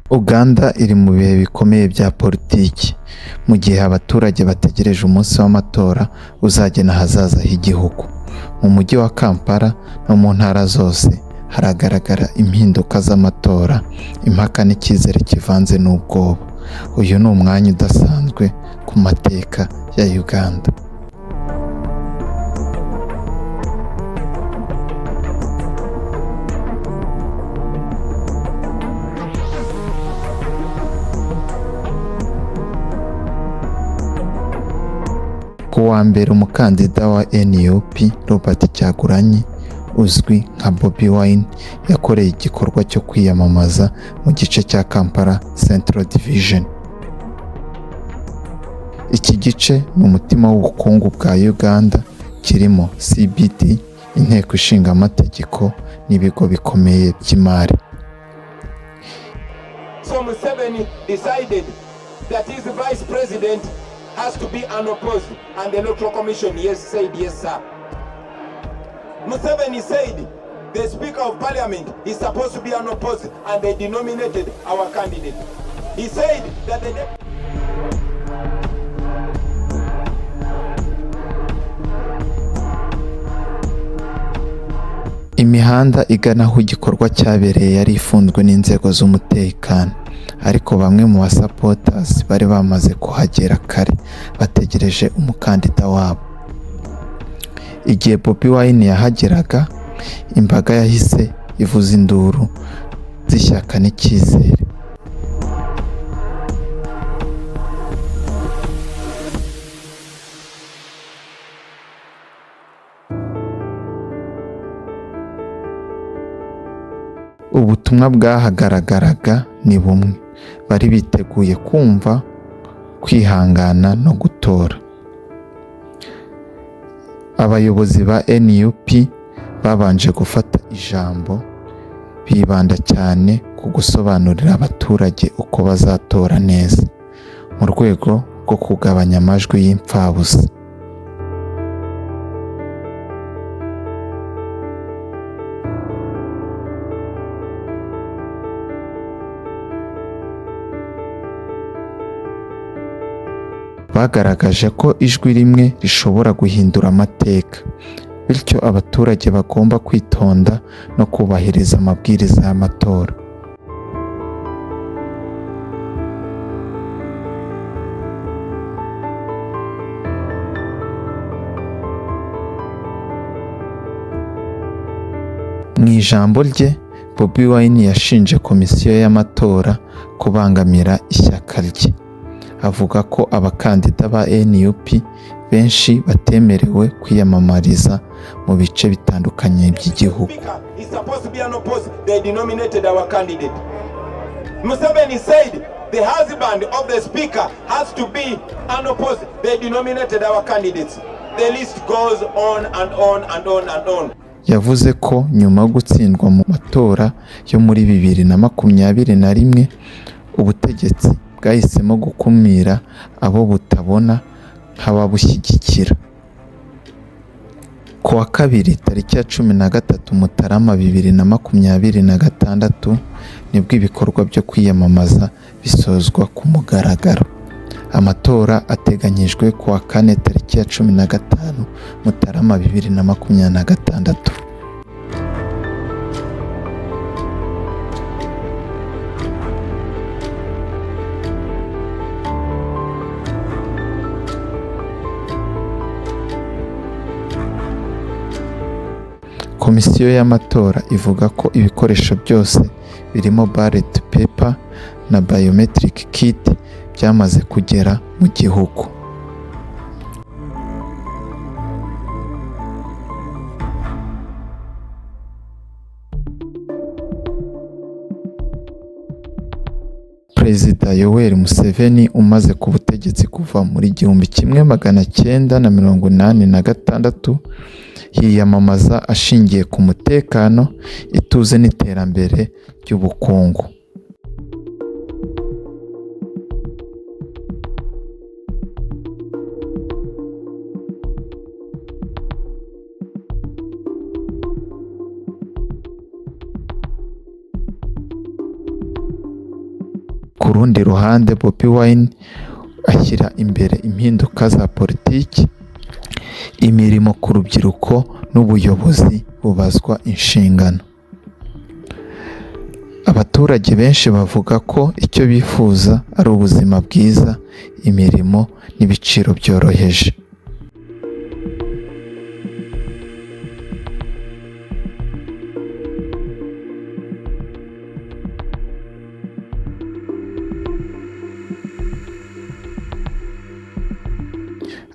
Uganda iri mu bihe bikomeye bya politiki, mu gihe abaturage bategereje umunsi w'amatora uzagena ahazaza h'igihugu. Mu mujyi wa Kampala no mu ntara zose haragaragara impinduka z'amatora, impaka n'icyizere kivanze n'ubwoba. Uyu ni umwanya udasanzwe ku mateka ya Uganda. Ku wa mbere umukandida wa NUP Robert Kyagulanyi uzwi nka Bobi Wine yakoreye igikorwa cyo kwiyamamaza mu gice cya Kampala Central Division. Iki gice ni umutima w'ubukungu bwa Uganda, kirimo CBD, Inteko Ishinga Amategeko n'ibigo bikomeye by'imari. So Museveni decided that his vice president has to be unopposed, and the Electoral Commission yes said yes, sir. Museveni said the Speaker of Parliament is supposed to be unopposed, and they denominated our candidate. He said that the Imihanda igana aho igikorwa cyabereye yari ifunzwe n'inzego z'umutekano, ariko bamwe mu ba supporters bari bamaze kuhagera kare bategereje umukandida wabo. Igihe Bobi Wine yahageraga, imbaga yahise ivuza induru z'ishyaka n'icyizere. Ubutumwa bwahagaragaraga ni bumwe: bari biteguye kumva, kwihangana no gutora. Abayobozi ba NUP babanje gufata ijambo, bibanda cyane ku gusobanurira abaturage uko bazatora neza, mu rwego rwo kugabanya amajwi y'imfabusa. Bagaragaje ko ijwi rimwe rishobora guhindura amateka, bityo abaturage bagomba kwitonda no kubahiriza amabwiriza y'amatora. Mu ijambo rye, Bobi Wine yashinje komisiyo y'amatora kubangamira ishyaka rye, avuga ko abakandida ba NUP benshi batemerewe kwiyamamariza mu bice bitandukanye by'igihugu. Speaker is supposed to be unopposed. They denominated our candidate. Museveni said the husband of the speaker has to be unopposed. They denominated our candidates. The list goes on and on and on and on. Yavuze ko nyuma yo gutsindwa mu matora yo muri 2021, ubutegetsi bwahisemo gukumira abo butabona nk'ababushyigikira. Ku wa kabiri tariki ya 13 Mutarama 2026 nibwo ibikorwa byo kwiyamamaza bisozwa ku mugaragaro. Amatora ateganyijwe ku wa kane tariki ya 15 Mutarama 2026. Komisiyo y'amatora ivuga ko ibikoresho byose birimo ballot paper na biometric kit byamaze kugera mu gihugu. Perezida Yoweri Museveni umaze ku butegetsi kuva muri 1986 yiyamamaza ashingiye ku mutekano, ituze n'iterambere ry'ubukungu. Ku rundi ruhande, Bobi Wine ashyira imbere impinduka za politiki, imirimo ku rubyiruko n'ubuyobozi bubazwa inshingano. Abaturage benshi bavuga ko icyo bifuza ari ubuzima bwiza, imirimo n'ibiciro byoroheje.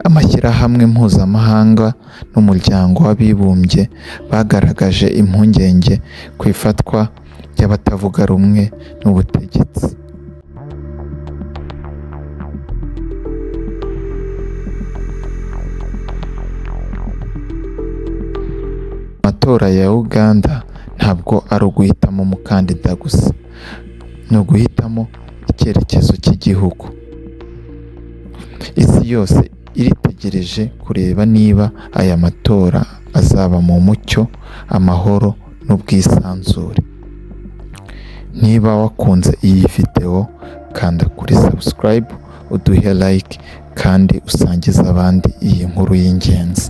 Amashyirahamwe mpuzamahanga n'Umuryango w'Abibumbye bagaragaje impungenge ku ifatwa ry'abatavuga rumwe n'ubutegetsi. Amatora ya Uganda ntabwo ari uguhitamo umukandida gusa, ni uguhitamo icyerekezo cy'igihugu. Isi yose iritegereje kureba niba aya matora azaba mu mucyo, amahoro n'ubwisanzure. Niba wakunze iyi video, kanda kuri subscribe, uduhe like kandi usangize abandi iyi nkuru y'ingenzi.